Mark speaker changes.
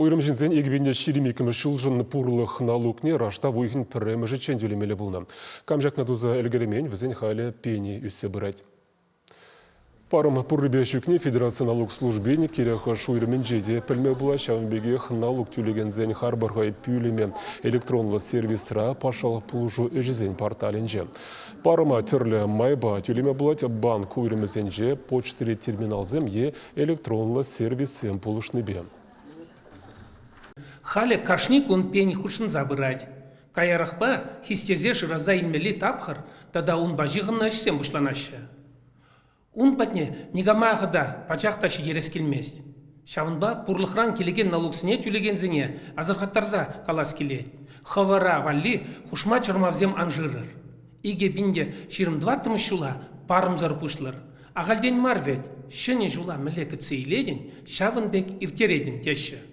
Speaker 1: Уйрӑм ҫынсен 2022 ҫулшӑн пурлӑх налукне раштав уйӑхӗн пӗрремӗшӗччен тӳлемелле пулнӑ. Кам ҫакна туса ӗлкӗреймен, вӗсен халӗ пени ӳссе пырать. Парӑм пуррипе ҫукне Федераци налук службин кирек хӑш уйрӑмӗнче те пӗлме пулать. Ҫавӑн пекех налук тӳлекенсен харпӑр-хӑй пӳлӗмӗ электронлӑ сервисра патшалӑх пулӑшу ӗҫӗсен порталӗнче. Парӑма тӗрлӗ майпа тӳлеме пулать. Банк уйрӑмӗсенче почтӑри терминалсем е электронлӑ сервиссем пулӑшнипе.
Speaker 2: Халӗ кашни кун пени хутшӑнса пырать. Каярахпа хистесе шыраса илмелли тапхӑр тата унпа ҫыхӑннӑ ӗҫсем пуҫланаҫҫӗ. Ун патне никама та пачах та ҫитерес килмест. Ҫавӑнпа пурлӑхран килекен налуксене тӳлекенсене асӑрхаттарса калас килет. Хӑвӑра валли хушма чӑрмавсем ан шырӑр. 2024 ҫула парӑмсӑр пуҫлӑр. Ахальтен мар вӗт, ҫӗнӗ ҫула мӗнле кӗтсе илетӗн, ҫавӑн пек ирттеретӗн теҫҫӗ.